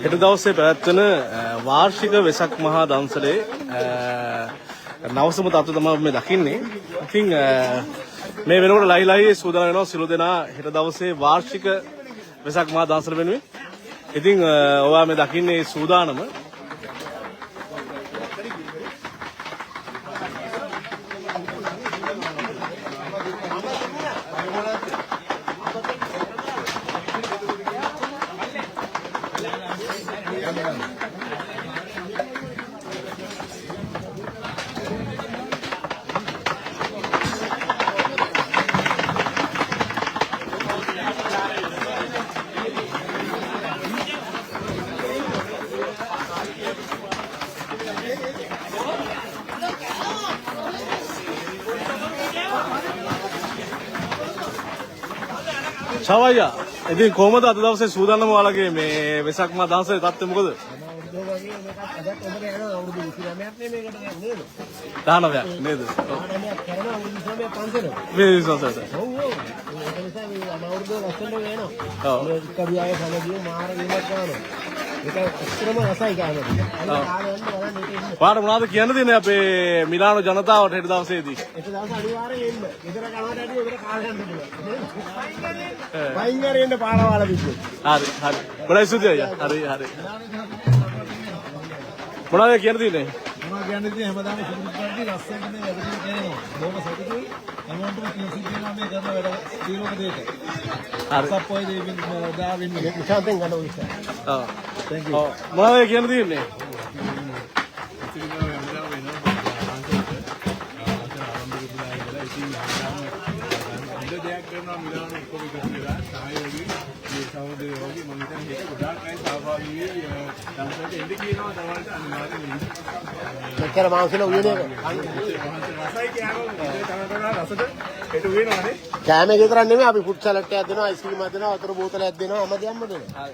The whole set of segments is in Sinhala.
හෙට දවසේ පැවැත්වෙන වාර්ෂික වෙසක් මහා දන්සලේ නවසම තත්ත්වය තමයි මේ දකින්නේ. ඉතින් මේ වෙනකොට ලයි ලයි සූදානම් වෙනවා සියලු දෙනා හෙට දවසේ වාර්ෂික වෙසක් මහා දන්සල වෙනුවෙන්. ඉතින් ඔයා මේ දකින්නේ සූදානම. ශවయ్యා ඉතින් කොහමද අද දවසේ සූදානම ඔයාලගේ මේ වෙසක් මහා දන්සලේ තත්ත්වය මොකද? අවුරුදු වගේ මේකත් අදත් ඔබ යනවා අවුරුදු 29ක් නේ මේකට දැන් නේද? 19ක් නේද? 19ක් කරන අවුරුදු 29ක් පන්සල. මේ විශ්වාසයට. ඔව් ඔව්. ඒක නිසා මේ අවුරුදු ලස්සනට වෙනවා. ඔව්. මේ කවියාවේ සමගිය මාර වීමක් ගන්නවා. ඒක ඇත්තටම රසයි ගන්නවා. අන්න කාලේ යන්න බලන්න ඒක ඉන්න. ඔයාලට මොනවද කියන්න තියෙන්නේ අපේ මිලානෝ ජනතාවට හෙට දවසේදී? ඒක දවස් අනිවාර්යෙන් එන්න. ගෙදර කනවට වැඩිය ගෙදර කාලේ යන්න පුළුවන්. වයින් හරි එන්න පාරවාල තිබ්බොත්. හරි හරි. ගොඩක් ස්තුතියි අයියා. හරි හරි. මොනවද කියන්න තියෙන්නේ? මොනවා කියන්නේ ඉතින් හැමදාම සුදුසු පරිදි ලස්සනට මේ වැඩ ටික කරනවා. බොහොම සතුටුයි. හැමෝටම පිං සිද්ධ වෙනවා මේ කරන වැඩ සියලුම දේට. හරි. සප්පොයි දෙවියන් දාවින් නිශාන්තෙන් ගන්න ඔය ඉස්සර. ඔව්. Thank you. ඔව්. මොනවද කියන්න තියෙන්නේ? හොඳ දෙයක් කරනවා මිලාන ඔක්කොම එකතු වෙලා සහයෝගී මේ සහෝදරයෝ වගේ මම හිතන්නේ ඒක ගොඩාක් අය සහභාගී වෙයි දන්සලට එන්න කියනවා දවල්ට අනිවාර්යෙන් එන්න. මෙච්චර මාංශල උයන එක. රසයි කියනවා ඉතින් තන තන රසට හෙට උයනවානේ. කෑම එක විතරක් නෙමෙයි අපි ෆුඩ් සලාඩ් එකක් දෙනවා, අයිස්ක්‍රීම් එකක් දෙනවා, වතුර බෝතලයක් දෙනවා, හැම දෙයක්ම දෙනවා. හරි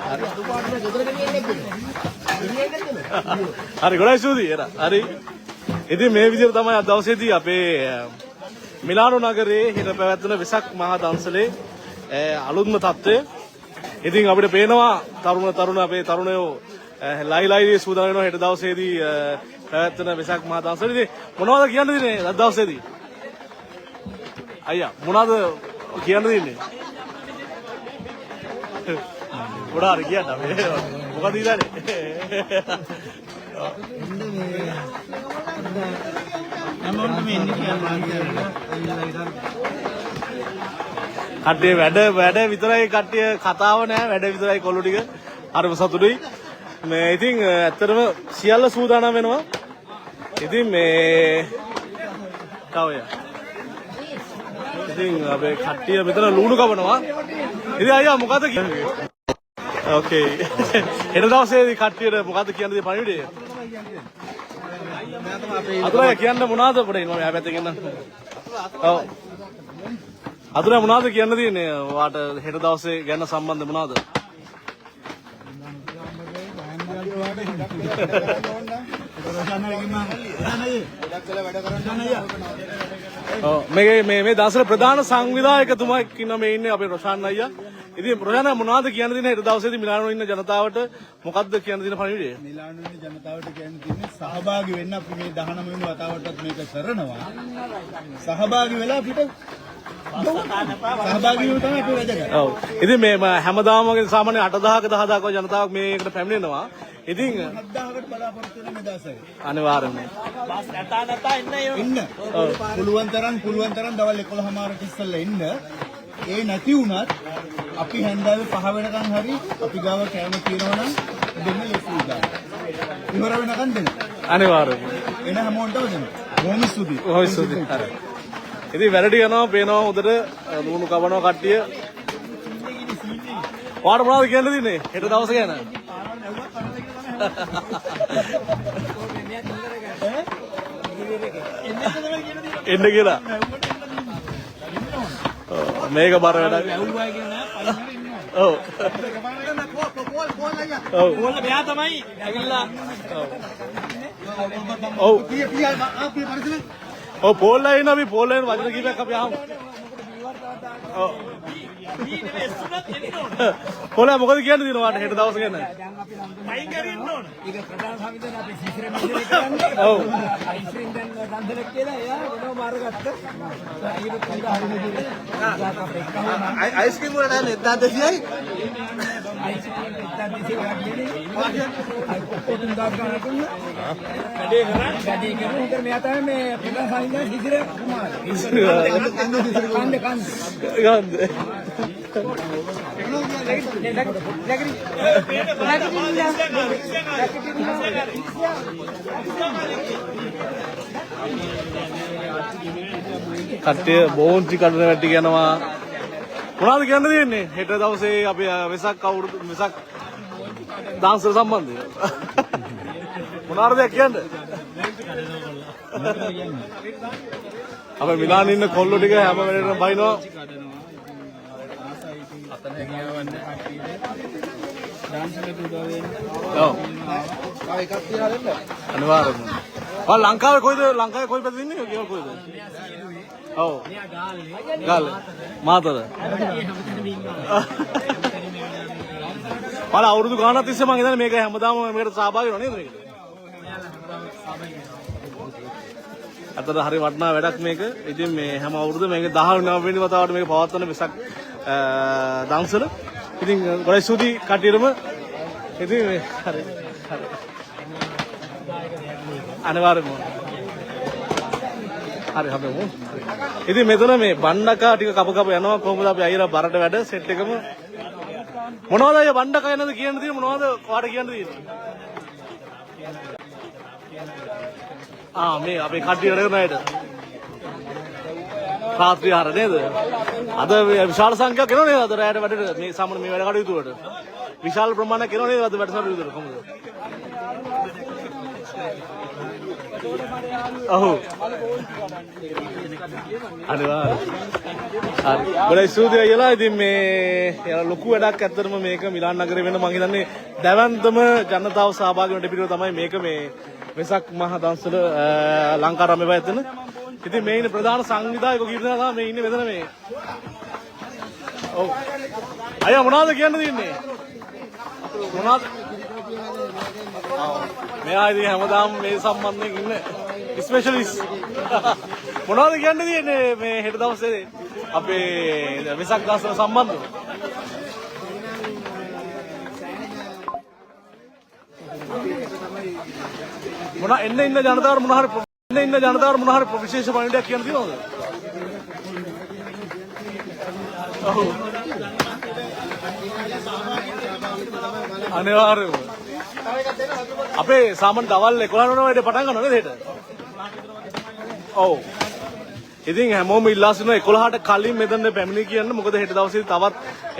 හරි. අදුපාඩුම ගෙදර ගෙනියන්නත් දෙනවා. ගෙනියන්නත් දෙනවා. හරි ගොඩක් ස්තුතියි එરા. හරි. ඉතින් මේ විදිහට තමයි අද දවසේදී අපේ මිලානෝ නගරයේ හිට පැවැත්වෙන වෙසක් මහා දන්සලේ අලුත්ම තත්ත්වය. ඉතින් අපිට පේනවා තරුණ තරුණ අපේ තරුණයෝ ලයි ලයි සූදානම් වෙනවා හෙට දවසේදී පැවැත්වෙන වෙසක් මහා දන්සලේ. ඉතින් මොනවද කියන්න තියෙන්නේ අද දවසේදී? අයියා මොනවද කියන්න තියෙන්නේ? මොනවා හරි කියන්න අපේ. මොකද ඉන්නේ? හැමෝටම එන්න කියන්නේ. කට්ටිය වැඩ වැඩ විතරයි කට්ටිය කතාව නෑ වැඩ විතරයි කොල්ලෝ ටික හරිම සතුටුයි මේ ඉතින් ඇත්තටම සියල්ල සූදානම් වෙනවා ඉතින් මේ තව යා ඉතින් අපේ කට්ටිය මෙතන ලුණු කපනවා ඉතින් අයියා මොකද කියන්නේ ඕකේ හෙට දවසේදී කට්ටියට මොකද කියන්න තියෙන පණිවිඩය අතුරා කියන්න මොනවද පොඩි මම එහා පැත්තෙන් එන්න ඔව් අතුරා මොනවද කියන්න තියෙන්නේ ඔයාට හෙට දවසේ ගැන සම්බන්ධ මොනවද? ඔව් මේ මේ මේ දවස්වල ප්‍රධාන සංවිධායකතුමා ඉන්න මේ ඉන්නේ අපේ රොෂාන් අයියා. ඉතින් රොෂාන් අයියා මොනවද කියන්න තියෙන්නේ හෙට දවසේදී මිලානෝ ඉන්න ජනතාවට මොකද්ද කියන්න තියෙන පණිවිඩය? මිලානෝ ඉන්න ජනතාවට කියන්න තියෙන්නේ සහභාගී වෙන්න අපි මේ 19 වෙනි වතාවටත් මේක කරනවා. සහභාගී වෙලා අපිට සහභාගී වීම තමයි අපේ වැදගත්. ඔව්. ඉතින් මේ හැමදාම වගේ සාමාන්‍ය 8000ක 10000ක වගේ ජනතාවක් මේකට පැමිණෙනවා. ඉතින් 7000කට බලාපොරොත්තු වෙන මේ දවසේ. අනිවාර්යයෙන්ම. ඉන්න. පුළුවන් තරම් පුළුවන් තරම් දවල් 11:00මාරට ඉස්සෙල්ලා එන්න. ඒ නැති වුණත් අපි හැන්දෑවේ 5 වෙනකන් හරි අපි ගාව කෑම තියෙනවා නම් දෙන්න ලෙසි ගන්න. ඉවර වෙනකන් දෙන්න. අනිවාර්යයෙන්ම. එන හැමෝටම දෙන්න. බොහොම ස්තුතියි. බොහොම ස්තුතියි. හරි. ඉතින් වැඩ ටික යනවා පේනවා හොඳට ලුණු කපනවා කට්ටිය. ඔයාට මොනවද කියන්න තියෙන්නේ හෙට දවස ගැන? එන්න කියලා. ඔව්, මේක බර වැඩක්. ඔව්. ඔව්. මෙයා තමයි ඇවිල්ලා ඔව්. පිය පිය ආ පිය පරිසම ඔව් පෝල් ලයින් අපි පෝල් ලයින් වචන කීපයක් අපි අහමු. ඔව්. කොලා මොකද කියන්න තියෙනවා වාට හෙට දවස ගැන? දැන් අපි ලන්දන පයින් කරින්න ඕන. ඒක ප්‍රධාන සමිතියන අපි සිසිර මිසිර කරන්නේ. ඔව්. අයිස්ක්‍රීම් දැන් දන්සලක් කියලා එයා වෙනම මාර ගත්තා. ඒක හොඳ හරිම කියලා. අයිස්ක්‍රීම් වලට යන්නේ 1200යි. අයිස්ක්‍රීම් 1200ක් දෙන්නේ. ඔක්කොම 3000 ගණන් දුන්නා. වැඩේ කරා. වැඩේ කරන උන්ට මෙයා තමයි මේ ප්‍රධාන සමිතියන සිසිර කුමාර. කන්ද කන්ද. ගන්ද. කට්ටිය බෝංචි කඩන වැටි යනවා. මොනවද කියන්න තියෙන්නේ? හෙට දවසේ අපි වෙසක් අවුරුදු වෙසක් දන්සල සම්බන්ධය. මොනාර දෙයක් කියන්න? අපේ මිලාන් ඉන්න කොල්ලෝ ටික හැම වෙලේටම බයිනවා. ඔව්. අනිවාර්යයෙන්ම. ඔය ලංකාවේ කොයිද, ලංකාවේ කොයි පැත්තේ ඉන්නේ? ගෙවල් කොයිද? ඔව්. ගාල්ලේ. මාතර. බල අවුරුදු ගාණක් තිස්සේ මං හිතන්නේ මේක හැමදාම මේකට සහභාගී වෙනව නේද මේකට? අතට හරි වටිනා වැඩක් මේක. ඉතින් මේ හැම අවුරුද්දම මේක 19 වෙනි වතාවට මේක පවත්වන වෙසක් දන්සල. ඉතින් ගොඩක් ස්තුතියි කට්ටියටම. ඉතින් මේ හරි හරි. අනිවාර්යයෙන්ම. හරි හදමු. ඉතින් මෙතන මේ බණ්ඩකා ටික කප කප යනවා. කොහොමද අපි අයියලා බරට වැඩ සෙට් එකම මොනවද අයියා බණ්ඩකා යනද කියන්න තියෙන්නේ, මොනවද ඔයාට කියන්න තියෙන්නේ? ආ මේ අපේ කට්ටිය වැඩ කරන අයට රාත්‍රී ආහාර නේද? අද මේ විශාල සංඛ්‍යාවක් එනව නේද අද රැයට වැඩට, මේ සාමාන්‍ය මේ වැඩ කටයුතු වලට විශාල ප්‍රමාණයක් එනව නේද අද වැඩ කටයුතු වලට කොහොමද? ඔව් අනිවාර්යයෙන්. හරි. ගොඩක් ස්තුතියි අයියලා. ඉතින් මේ යාලා ලොකු වැඩක් ඇත්තටම මේක මිලාන් නගරේ වෙන මං හිතන්නේ දැවැන්තම ජනතාව සහභාගී වෙන පිළිවෙල තමයි මේක මේ වෙසක් මහ දන්සල ලංකාරාමේ පැවැත්වෙන. ඉතින් මේ ඉන්නේ ප්‍රධාන සංවිධායකෝ කීප දෙනා තමයි මේ ඉන්නේ මෙතන මේ. ඔව්. අයියා මොනවද කියන්න තියෙන්නේ? මොනවද? මෙයා ඉතින් හැමදාම මේ සම්බන්ධයෙන් ඉන්න ස්පෙෂලිස්ට්. මොනවද කියන්න තියෙන්නේ මේ හෙට දවසේ අපේ වෙසක් දවසට සම්බන්ධව? මොන එන්න ඉන්න ජනතාවට මොන හරි එන්න ඉන්න ජනතාවට මොන හරි විශේෂ පණිවිඩයක් කියන්න තියෙනවද? ඔව්. අනිවාර්යයෙන්ම. අපේ සාමාන්‍ය දවල් 11 වෙනකොට වැඩ පටන් ගන්නවා නේද හෙට? ඔව්. ඉතින් හැමෝම ඉල්ලා සිටිනවා 11ට කලින් මෙතන පැමිණි කියන්න. මොකද හෙට දවසේ තවත්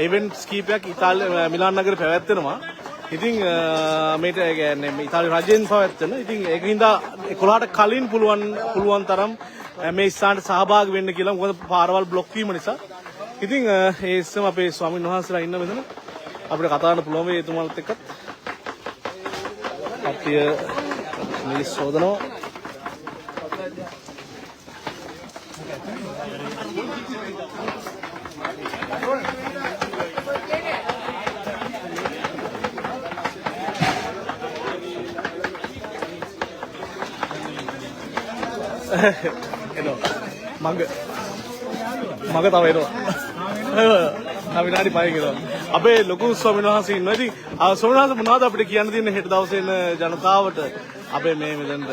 ඉවෙන්ට්ස් කීපයක් ඉතාලිය මිලාන් නගරේ පැවැත්වෙනවා. ඉතින් මේට ඒ කියන්නේ මේ ඉතාලි රජයෙන් පැවැත්වෙන. ඉතින් ඒක හින්දා 11ට කලින් පුළුවන් තරම් මේ ස්ථානට සහභාගී වෙන්න කියලා. මොකද පාරවල් බ්ලොක් වීම නිසා. ඉතින් ඒ ඉස්සම අපේ ස්වාමීන් වහන්සේලා ඉන්න මෙතන. අපිට කතා කරන්න පුළුවන් වෙයි එතුමාලත් එක්කත්. කට්ටිය මිනිස් හොදනවා. එනවා. මග මග තව එනවා. තව විනාඩි 5 එනවා. අපේ ලොකු ස්වාමීන් වහන්සේ ඉන්නවා. ඉතින් ස්වාමීන් වහන්සේ මොනවද අපිට කියන්න තියෙන්නේ හෙට දවසේ එන ජනතාවට අපේ මේ මෙතනට?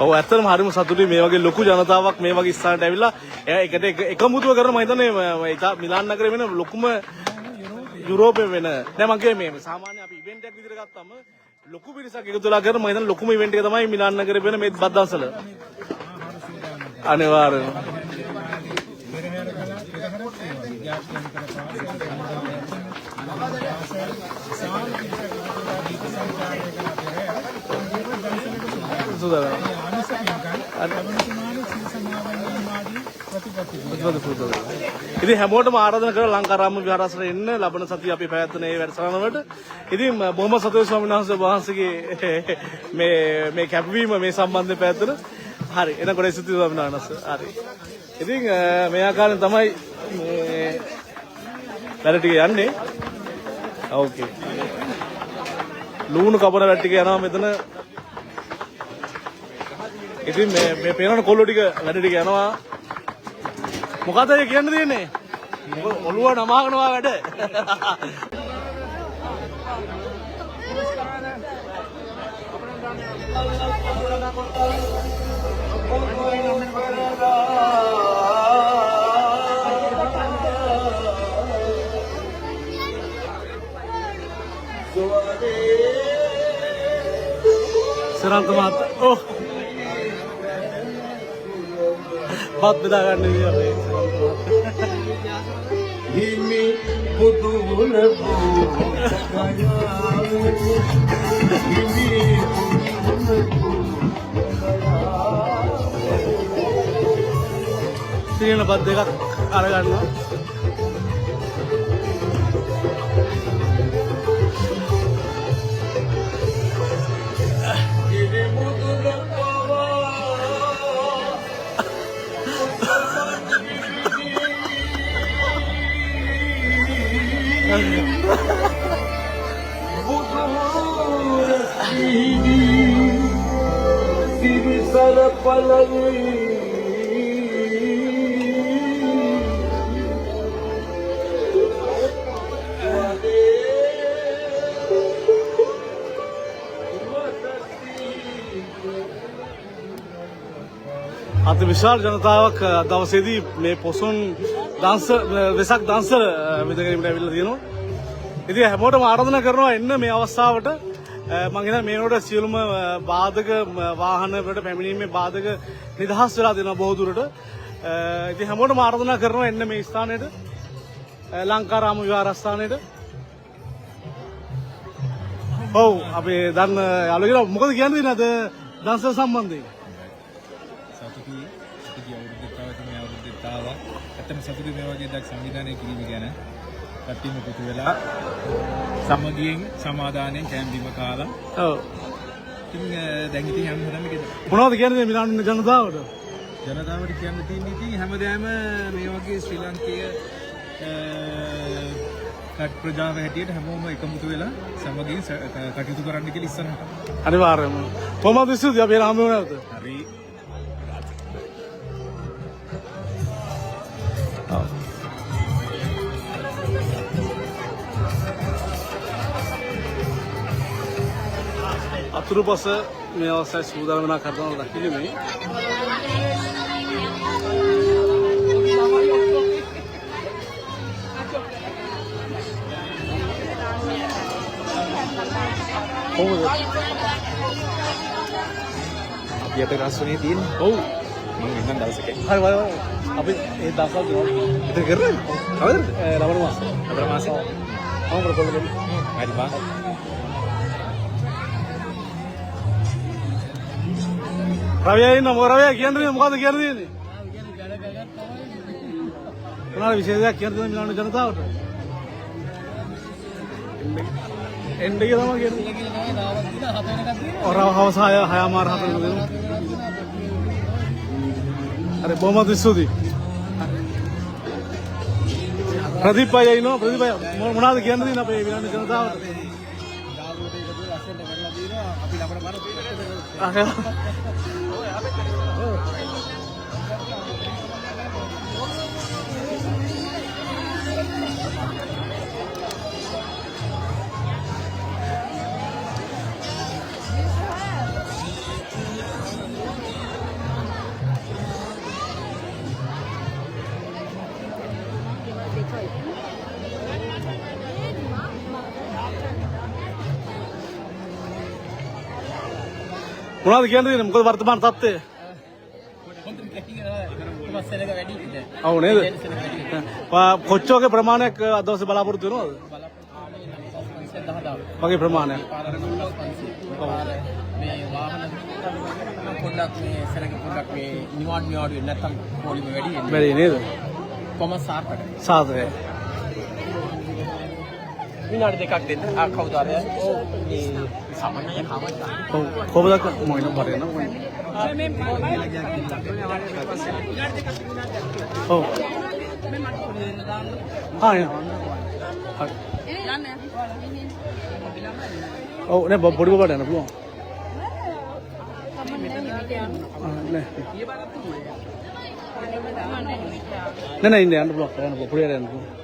ඔව් ඇත්තටම හරිම සතුටුයි මේ වගේ ලොකු ජනතාවක් මේ වගේ ස්ථානට ඇවිල්ලා එයා එකට එකමුතුව කරන මම හිතන්නේ මිලාන් නගරේ වෙන ලොකුම යුරෝපේ වෙන නෑ මං කියන්නේ මේ සාමාන්‍ය අපි ඉවෙන්ට් එකක් විදිහට ගත්තම ලොකු පිරිසක් එකතු වෙලා කරන මම හිතන්නේ ලොකුම ඉවෙන්ට් එක තමයි මිලාන් නගරේ වෙන මේ බත් දන්සල. අනිවාර්යයෙන්ම. විශාල පිරිසක් එකතු වෙලා දීප සංචාරණය කරන පෙරහැර දේව දන්සලට සූදානම්. සූදානම්. මේ ආමිෂ පින්කම් ලබන සමාන සිල් සමාදන් වීම ආදී ප්‍රතිපත්ති ප්‍රතිපත්ති. ඉතින් හැමෝටම ආරාධනා කරලා ලංකාරාම විහාරාශ්‍රයේ ඉන්න ලබන සතිය අපි පැවැත්වෙන මේ වැඩසටහන වලට. ඉතින් බොහොම සතුටුයි ස්වාමීන් වහන්සේ වහන්සේගේ මේ මේ කැපවීම මේ සම්බන්ධයෙන් පැවැත්වෙන. හරි. එන ගොඩක් ස්තුතියි ස්වාමීන් වහන්සේ. හරි. ඉතින් මේ ආකාරයෙන් තමයි මේ වැඩ ටික යන්නේ. ඕකේ. ලුණු කපන වැඩ ටික යනවා මෙතන. ඉතින් මේ මේ පේනවනේ කොල්ලෝ ටික වැඩ ටික යනවා. මොකද ඔය කියන්න තියෙන්නේ? ඔළුව නමාගෙනවා වැඩ. සරන්ත මහත්තයා ඔව් බත් බෙදා ගන්න ඉතින් අපේ සරන්ත මහත්තයා. හිමි පුදුන පූජ හිමි පුදුන තියෙන බත් දෙකක් අරගන්නවා. ගිරි මුදුන පවා සිරිසර පළවි අති විශාල ජනතාවක් දවසේදී මේ පොසොන් දන්සල වෙසක් දන්සල විඳ ගැනීමට ඇවිල්ලා තියෙනවා. ඉතින් හැමෝටම ආරාධනා කරනවා එන්න මේ අවස්ථාවට. මං හිතන්නේ මේ වෙනකොට සියලුම බාධක වාහන වලට පැමිණීමේ බාධක නිදහස් වෙලා තියෙනවා බොහෝ දුරට. ඉතින් හැමෝටම ආරාධනා කරනවා එන්න මේ ස්ථානයට, ලංකාරාම විහාරස්ථානයට. ඔව් අපේ දන්න යාළුවෝ මොකද කියන්න තියෙන්නේ අද දන්සල සම්බන්ධයෙන්? සතුටුයි. අපි ගිය අවුරුද්දත් ආවා, ඉතින් මේ අවුරුද්දත් ආවා. ඇත්තටම සතුටුයි මේ වගේ දෙයක් සංවිධානය කිරීම ගැන. කට්ටියම එකතු වෙලා සමගියෙන් සමාදානයෙන් කෑම බීම කාලා. ඔව්. ඉතින් දැන් ඉතින් යන්න හදන්නේ ගෙදර. මොනවද කියන්නේ මිලාන් ඉන්න ජනතාවට? ජනතාවට කියන්න තියෙන්නේ ඉතින් හැමදාම මේ වගේ ශ්‍රී ලාංකීය ප්‍රජාව හැටියට හැමෝම එකමුතු වෙලා සමගියෙන් කටයුතු කරන්න කියලා ඉස්සරහට. අනිවාර්යයෙන්ම. කොහොමද ස්තුතියි අපි හම්බ වෙමු නැවත. හරි. අතුරුපස මේ අවස්ථාවේ සූදානම් වෙනා කරනවා දකින්නේ මේ. කොහොමද? අපි අත රසුනේ තියෙන්නේ. ඔව්. මං එන්නම් දවසක. හරි හරි. අපි ඒ දවසක් දෙනවා. ඉතින් කරන්නේ? කවදද? ලබන මාසේ. ලබන මාසේ. මම ප්‍රොපෝසල් දෙන්න. හරි බා. රවියා ඉන්න මොකද රවියා කියන්නේ මොකද්ද කියන්න තියෙන්නේ? මොනවාද විශේෂ දෙයක් කියන්න තියෙන්නේ මිලාන ජනතාවට? එන්න කියලා තමයි කියන්නේ. ඔර හවස 6 6:30 7 වෙනකම් දෙනවා. හරි බොහොම ස්තුතියි. ප්‍රදීප් අයියා ඉන්නවා. ප්‍රදීප් අයියා මොනවාද කියන්න තියෙන්නේ අපේ මිලාන ජනතාවට? මොනවද කියන්න තියෙන්නේ? මොකද වර්තමාන තත්ත්වය? ඔව් නේද? කොච්චර වගේ ප්‍රමාණයක් අද දවසේ බලාපොරොත්තු වෙනවද? 10000 වගේ ප්‍රමාණයක්. මේ වාහන පොඩ්ඩක් මේ සෙනඟ පොඩ්ඩක් මේ නිවාඩු නිවාඩු වෙන්නේ නැත්තම් පොලිම වැඩි වෙන්නේ. වැඩි නේද? කොහොම සාර්ථකයි. සාර්ථකයි. විනාඩි දෙකක් දෙන්න. ආ කවුද අර? මේ සාමාන්‍ය කවද? ඔව් කොහොමද මොන බරේ නෝ? ඔව්. ආ හරි. ඔව් නේ පොඩි බබාට යන්න පුළුවන්. නෑ. නෑ නෑ ඉන්න යන්න පුළුවන්. යන්න පුළුවන්. පොඩි යන්න පුළුවන්.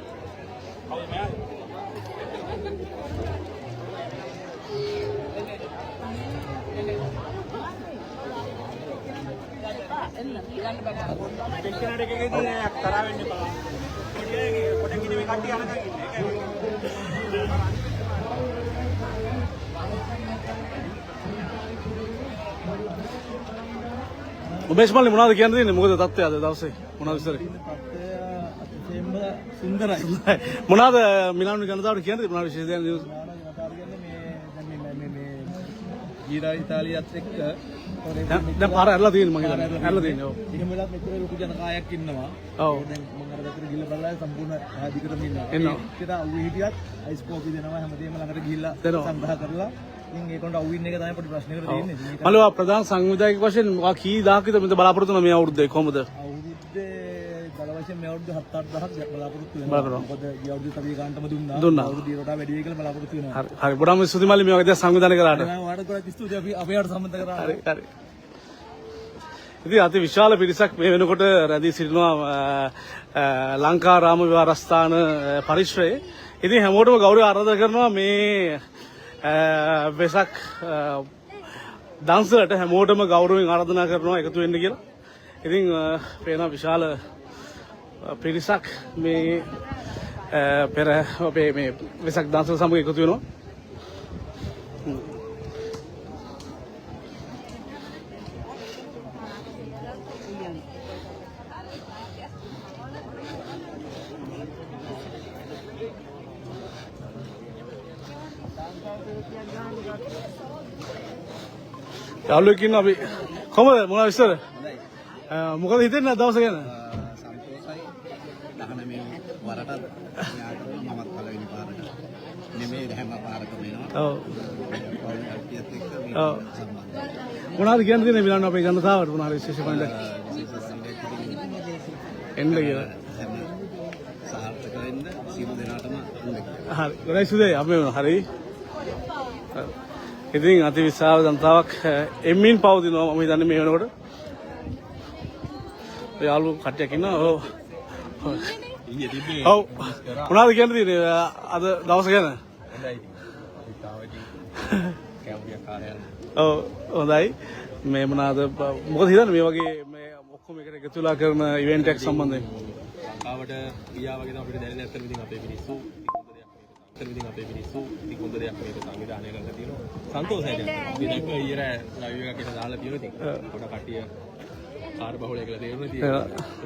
උමේෂ් මල්ලි මොනවද කියන්න තියෙන්නේ? මොකද තත්ත්වය අද දවසේ? මොනවද විස්තරේ? අතිශයින්ම සුන්දරයි. මොනවද මිලානු ජනතාවට කියන්න තියෙන්නේ? මොනවද විශේෂ දෙයක් නිවුස්? ජනතාවට කියන්නේ මේ දැන් මේ මේ මේ ගීරා ඉතාලියත් එක්ක දැන් පාර ඇරලා තියෙන්නේ මං හිතන්නේ. ඇරලා තියෙන්නේ ඔව්. එහෙම වෙලත් මෙච්චර ලොකු ජනකායක් ඉන්නවා. ඔව්. දැන් මං අර පැත්තට ගිහලා බලලා සම්පූර්ණ දිගටම ඉන්නවා. ඉන්නවා. ඒකට අවුවේ හිටියත් අයිස් කෝපි දෙනවා හැමදේම ළඟට ගිහිල්ලා දෙනවා. සංග්‍රහ කරලා. ඉතින් ඒකට අවුවේ ඉන්න එක තමයි පොඩි ප්‍රශ්නයකට තියෙන්නේ. ඉතින් ඒක මල්ලි ඔයා ප්‍රධාන සංවිධායක වශයෙන් ඔයා කී දහයක් විතර මෙතන බලාපොරොත්තු වෙනවද මේ අවුරුද්දේ කොහොමද? අවුරුද්දේ දල වශයෙන් මේ අවුරුද්ද 7-8 දහයක් බලාපොරොත්තු වෙනවා. බලාපොරොත්තු. මොකද ගිය අවුරුද්දේ අපි ගානටම දුන්නා. දුන්නා. අවුරුද්ද ඊට වඩා වැඩි වෙයි කියලා බලාපොරොත්තු වෙනවා. හරි හරි ගොඩාක්ම ස්තුතියි මල්ලි මේ වගේ දේවල් සංවිධානය කරාට. මම ඔයාලට ගොඩක් ස්තුතියි අපි අපේ අයට සම්බන්ධ කරා. හරි හරි. ඉතින් අති විශාල පිරිසක් මේ වෙනකොට රැඳී සිටිනවා ලංකාරාම විහාරස්ථාන පරිශ්‍රයේ. ඉතින් හැමෝටම ගෞරවය ආරාධනා කරනවා මේ වෙසක් දන්සලට හැමෝටම ගෞරවයෙන් ආරාධනා කරනවා එකතු වෙන්න කියලා. ඉතින් පේන විශාල පිරිසක් මේ පෙර අපේ මේ වෙසක් දන්සල සමග එකතු වෙනවා. යාළුවෙක් ඉන්නවා අපි කොහමද මොනවා විස්තර? මොකද හිතෙන්නේ අද දවස ගැන? සන්තෝෂයි. 19 වරටත් යාට මමත් පළවෙනි පාරට නෙමෙයි හැම පාරකම එනවා. ඔව්. පවුල් කට්ටියත් එක්ක මේ ඔව්. සම්බන්ධයි. මොනවද කියන්න තියෙන්නේ මිලන් අපේ ජනතාවට මොනවා හරි විශේෂ පණිවිඩයක් විශේෂ සංගීතයක් එන්න කියලා. හැම සාර්ථක වෙන්න සියලු දෙනාටම එන්න කියලා. හරි. ගොඩයි සුදේ අපි වෙනවා. හරි. ඉතින් අති විශාල ජනතාවක් එම්මින් පවතිනවා මම හිතන්නේ මේ වෙනකොට. ඔය යාළුවෝ කට්ටියක් ඉන්නවා. ඔව්. ඊයේ තිබ්බේ ඔව්. මොනවද කියන්න තියෙන්නේ අද දවස ගැන? හොඳයි ඉතින්. අපි තාම ඉතින් කැම්පියක් කාලය යනවා. ඔව් හොඳයි. මේ මොනවාද මොකද හිතන්නේ මේ වගේ මේ ඔක්කොම එකට එකතු වෙලා කරන ඉවෙන්ට් එකක් සම්බන්ධයෙන්? ලංකාවට ගියා වගේ තමයි අපිට දැනෙන්නේ. ඇත්තටම ඉතින් අපේ මිනිස්සු ඉතින් හොඳ දෙයක් මේක. ඇත්තටම ඉතින් අපේ මිනිස්සු ඉතින් හොඳ දෙයක් මේක සංවිධානය කරලා තියෙනවා. සන්තෝෂයි දැන්. අපි දැක්ක ඊයේ රෑ ලයිව් එකක් එක දාලා තියෙනවා ඉතින්. පොඩ කට්ටිය කාර් බහුලයි කියලා තේරුණා ඉතින්.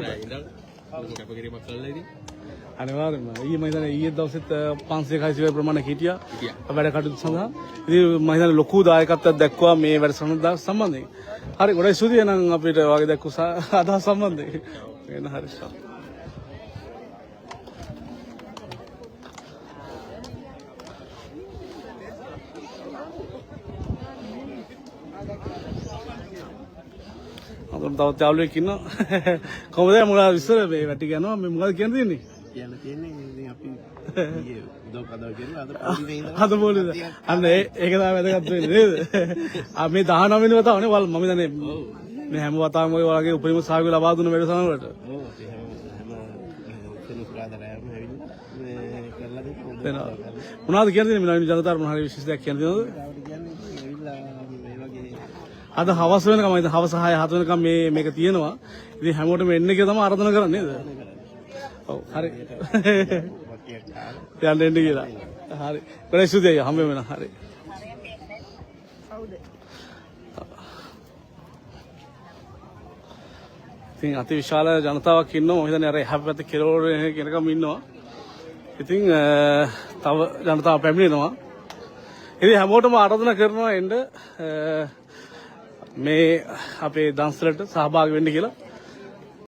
රෑ ඉඳන් ලොකු කැපකිරීමක් කරලා ඉතින්. අනිවාර්යයෙන්ම ඊයේ මම හිතන්නේ ඊයේ දවසෙත් 500 600 ප්‍රමාණයක් හිටියා හිටියා. වැඩ කටයුතු සඳහා. ඉතින් මම හිතන්නේ ලොකු දායකත්වයක් දැක්වුවා මේ වැඩසටහන සම්බන්ධයෙන්. හරි ගොඩක් ස්තුතියි එහෙනම් අපිට ඔයාගේ දැක්වූ අදහස් සම්බන්ධයෙන්. එහෙනම් හරි. අතන තවත් යාළුවෙක් ඉන්නවා. කොහොමද මොනවද විස්තර මේ වැටි යනවා මේ මොකද කියන්න තියෙන්නේ? කියන්න තියෙන්නේ ඉතින් අපි ඊයේ උදව් කදව් කරලා අද පොඩි ඉඳලා අද පොලිද? අන්න ඒක තමයි වැදගත් වෙන්නේ නේද? ආ මේ 19 වෙනි වතාවනේ වල් මම හිතන්නේ මේ හැම වතාවම ඔය වගේ උපරිම සහයෝගය ලබා දුන්න වැඩසටහන වලට. ඔව් අපි හැම හැම සෙනසුරාදා රෑම ඇවිල්ලා මේ කරලා දෙන්න දෙනවා. මොනවද කියන්න තියෙන්නේ මේ ජනතාවට මොන හරි විශේෂ දෙයක් කියන්න තියෙනවද? ජනතාවට කියන්නේ ඉතින් ඇවිල්ලා මේ වගේ අද හවස වෙනකම් මම හිතන්නේ හවස 6 7 වෙනකම් මේ මේක තියෙනවා. ඉතින් හැමෝටම එන්න කියලා තමයි ආරාධනා කරන්නේ නේද? ඔව් හරි. යන්න එන්න කියලා. හරි. ගොඩක් ස්තුතියි අයියා හම්බ වෙනවා. හරි. ඉතින් අති විශාල ජනතාවක් ඉන්නවා. මම හිතන්නේ අර එහා පැත්තේ කෙළවර වෙනකම් ඉන්නවා. ඉතින් තව ජනතාව පැමිණෙනවා. ඉතින් හැමෝටම ආරාධනා කරනවා එන්න මේ අපේ දන්සලට සහභාගී වෙන්න කියලා.